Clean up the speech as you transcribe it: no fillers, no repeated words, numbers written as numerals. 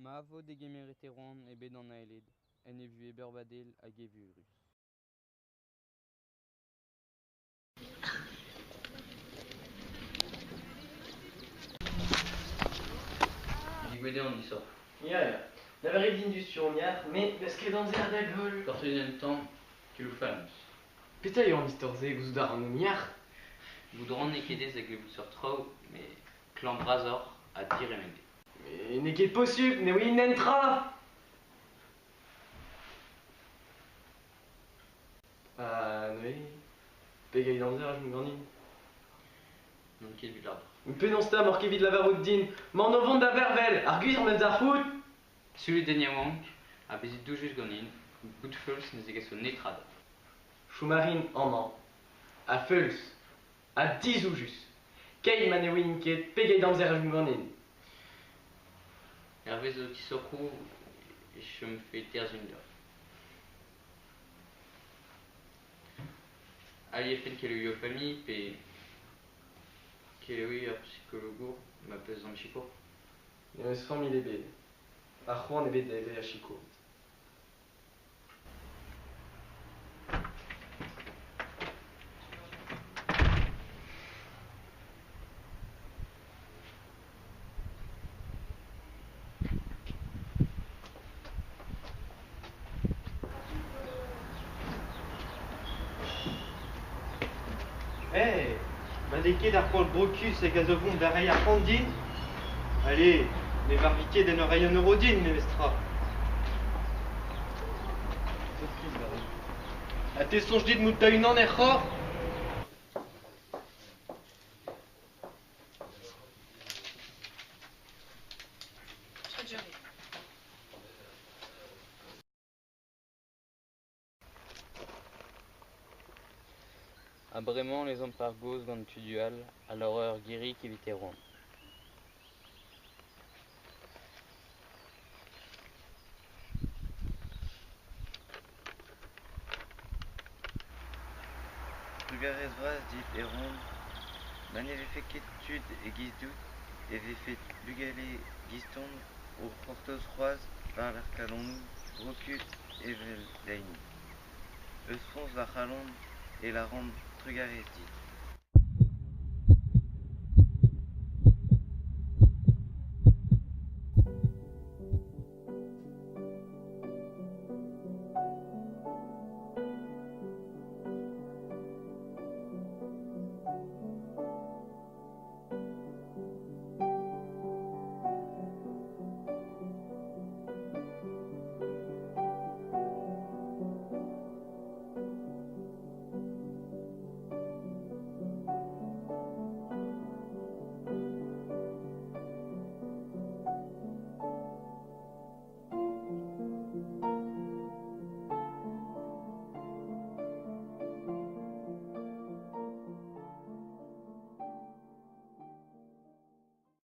Ma vo degemeret Erwan e bed an aeled, en e vuhez beurbadel hag evurus. Degouezhet eo an disoc'h. Ya, ya. Lavarit din diouzhtu me n'eus ket amzer da goll. Gortozit un tamm, keloù fall 'm eus. Petra eo an istor-se gouzout a ran yac'h? Gouzout a ran n'eo ket aes da glevout seurt traoù, met klañv bras oc'h ha diremen eo. Mais n'eo ket posupl, ne ouien netra ! Ha neuze, pegeit amzer a chom ganin? N'on ket evit lavar. Penaos 'ta m'oc'h ket evit lavarout din 'maon o vont da vervel, ar gwir 'm eus da c'hoût ? Sellit den yaouank ha bezit doujus ganin, bout feuls ne zegaso netra deoc'h. Chom a rin amañ, ha feuls, ha dizoujus, keit ma ne ouien ket pegeit amzer a chom ganin. Hervez ho tisoc'hoù e chomfe terzhun deoc'h. Aliefenn keloù ho familh pe kelaouiñ ur psikologour ma peus d'am sikour. N'em eus familh ebet ha c'hoant ebet da vezañ sikouret. Eh ! Ma n'eo ket ar paotr brokus hag a zo vont da reiñ arc'hant din ? Allez, ne varvi ket en ur reiñ an euro din memestra. Ha te soñj dit mout da-unan er c'horr ? Ha bremañ lezomp ar gaoz gant Tudual ha lâr ur gerig evit Erwan. Trugarez vras dit Erwan. Ma ne vefe ket tud e-giz-dout e vefe bugale 'gizton o c'hortoz c'hoazh war-lerc'h kalonoù brokus evel da hini. Eus foñs va c'halon e lâran trugarez dit.